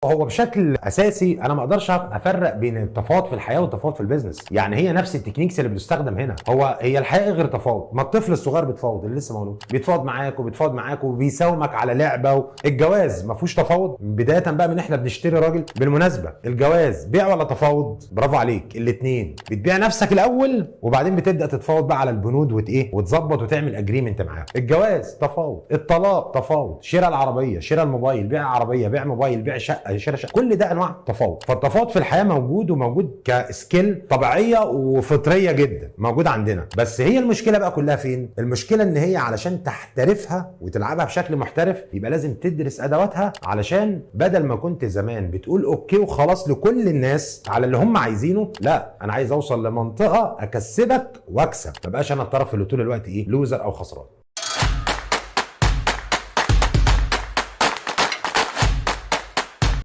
هو بشكل اساسي انا ما اقدرش افرق بين التفاوض في الحياة والتفاوض في ال business. يعني هي نفس ال techniques اللي بتستخدم هنا. هو هي الحياة غير تفاوض؟ ما الطفل الصغير بيتفاوض، اللي لسه مولود بيتفاوض معاك وبيتفاوض معاك وبيساومك على لعبه. الجواز ما فيهوش تفاوض؟ بداية بقى من احنا بنشتري راجل. بالمناسبة الجواز بيع ولا تفاوض؟ برافو عليك، الاثنين. بتبيع نفسك الاول وبعدين بتبدا تتفاوض بقى على البنود وت ايه وتظبط وتعمل agreement معاه. الجواز تفاوض، الطلاق تفاوض، شراء العربيه، شراء الموبايل، بيع عربيه، بيع موبايل، بيع شقه، شراء شقه، كل ده انواع تفاوض. فالتفاوض في الحياة موجود، وموجود ك skill طبيعية وفطريه جدا موجود عندنا. بس هي المشكلة بقى كلها فين؟ المشكلة ان هي علشان تحترفها وتلعبها بشكل محترف يبقى لازم تدرس ادواتها، علشان بدل ما كنت زمان بتقول okay وخلاص لكل الناس على اللي هم عايزينه، لا، انا عايز اوصل لمنطقه اكسبك واكسب، ما بقاش انا الطرف اللي طول الوقت ايه loser او خسران.